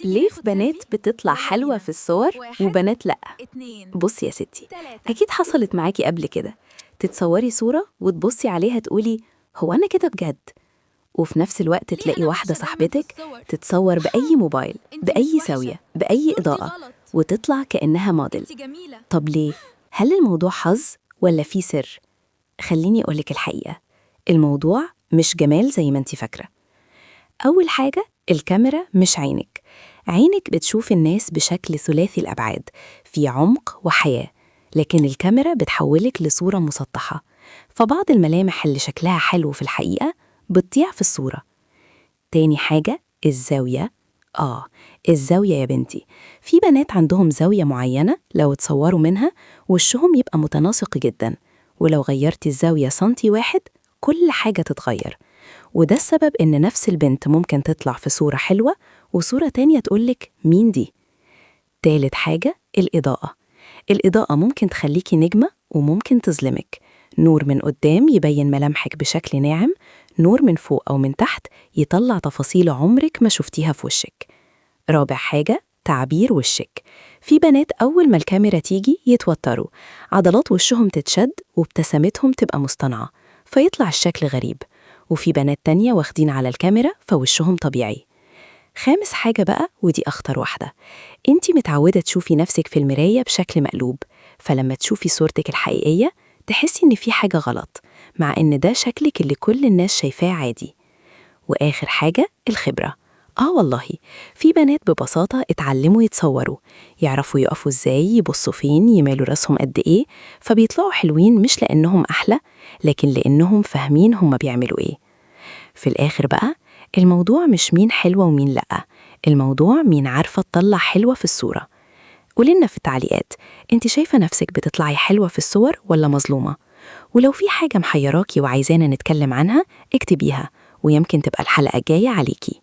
تيجي ليه في ناخد بنات سيلفي؟ بتطلع يلا حلوة بينا. في الصور 1 وبنات لأ؟ 2 بصي يا ستي، 3. أكيد حصلت معاكي قبل كده، تتصوري صورة وتبصي عليها تقولي هو أنا كده بجد؟ وفي نفس الوقت ليه تلاقي أنا واحدة وحشة دايما في صاحبتك الصور؟ تتصور بأي موبايل، انتي مش بأي وحشة، زاوية، بأي صورتي إضاءة، غلط. وتطلع كأنها موديل. انتي جميلة. طب ليه؟ هل الموضوع حظ ولا في سر؟ خليني أقولك الحقيقة، الموضوع مش جمال زي ما انتي فاكرة. أول حاجة، الكاميرا مش عينك. عينك بتشوف الناس بشكل ثلاثي الأبعاد، في عمق وحياة، لكن الكاميرا بتحولك لصورة مسطحة، فبعض الملامح اللي شكلها حلو في الحقيقة بتضيع في الصورة. تاني حاجة، الزاوية. الزاوية يا بنتي، في بنات عندهم زاوية معينة لو اتصوروا منها وشهم يبقى متناسق جدا، ولو غيرتي الزاوية سنتي واحد كل حاجة تتغير. وده السبب إن نفس البنت ممكن تطلع في صورة حلوة وصورة تانية تقولك مين دي. تالت حاجة، الإضاءة. الإضاءة ممكن تخليكي نجمة وممكن تظلمك. نور من قدام يبين ملامحك بشكل ناعم، نور من فوق أو من تحت يطلع تفاصيل عمرك ما شفتيها في وشك. رابع حاجة، تعبير وشك. في بنات أول ما الكاميرا تيجي يتوتروا، عضلات وشهم تتشد وابتسامتهم تبقى مصطنعة، فيطلع الشكل غريب. وفي بنات تانية واخدين على الكاميرا فوشهم طبيعي. خامس حاجة بقى، ودي أخطر واحدة، انتي متعودة تشوفي نفسك في المراية بشكل مقلوب، فلما تشوفي صورتك الحقيقية تحسي إن في حاجة غلط، مع إن ده شكلك اللي كل الناس شايفاه عادي. وآخر حاجة، الخبرة. والله في بنات ببساطة اتعلموا يتصوروا، يعرفوا يقفوا ازاي، يبصوا فين، يمالوا راسهم قد ايه، فبيطلعوا حلوين مش لأنهم أحلى، لكن لأنهم فاهمين هما بيعملوا ايه. في الآخر بقى، الموضوع مش مين حلوة ومين لأ، الموضوع مين عارفة تطلع حلوة في الصورة. قوليلنا في التعليقات، انت شايفة نفسك بتطلعي حلوة في الصور ولا مظلومة؟ ولو في حاجة محيراكي وعايزانا نتكلم عنها اكتبيها، ويمكن تبقى الحلقة الجاية عليكي.